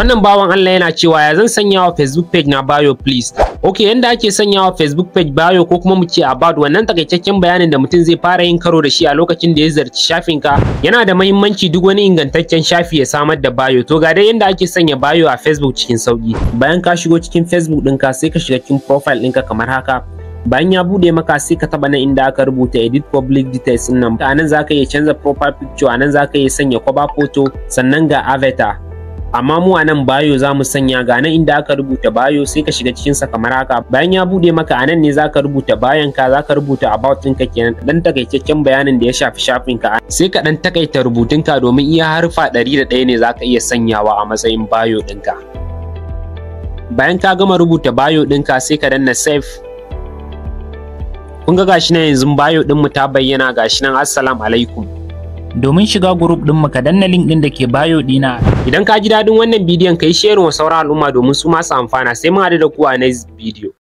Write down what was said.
Wannan bawan Allah yana cewa, "Ya zan sanya wa Facebook page na bio, please?" Ok, yanda ake sanya wa Facebook page bio, ko kuma mu ce about, wannan takaitaccen bayanin da mutum zai fara yin karo da shi a lokacin da ya ziyarci shafin ka, yana da mahimmanci duk wani ingantaccen shafi ya samar da bio. To, ga dai yanda ake sanya bio a Facebook cikin sauki. Bayan ka shigo cikin Facebook ɗinka, sai ka shiga cikin profile ɗinka kamar haka. Bayan ya bude maka, sai ka taba nan inda aka rubuta "Edit public details" din nan. A nan zaka iya canza profile picture, a nan zaka iya sanya cover photo, sannan ga avatar. Amma mu a nan bio za mu sanya. Ga nan inda aka rubuta "Bio", sai ka shiga cikin sa kamar haka. Bayan ya bude maka, a nan ne zaka rubuta bio n ka, zaka rubuta about ɗinka kenan, dan takaitaccen bayanin da ya shafi shafin ka. Sai ka dan takaita rubutunka, domin iya harfa 101 ne zaka iya sanyawa a matsayin bio ɗinka. Bayan ka gama rubuta bio ɗinka, sai ka danna "Save". Kun ga gashi nan, yanzu bio ɗinmu ta bayyana. Gashi nan, "Assalamu alaikum". Domin shiga group ɗinmu, ka danna link ɗin da ke bio ɗina. Idan ka ji daɗin wannan bidiyon, ka yi sharing wa sauran al'umma domin su ma su amfana. Sai mun haɗu da ku a next video.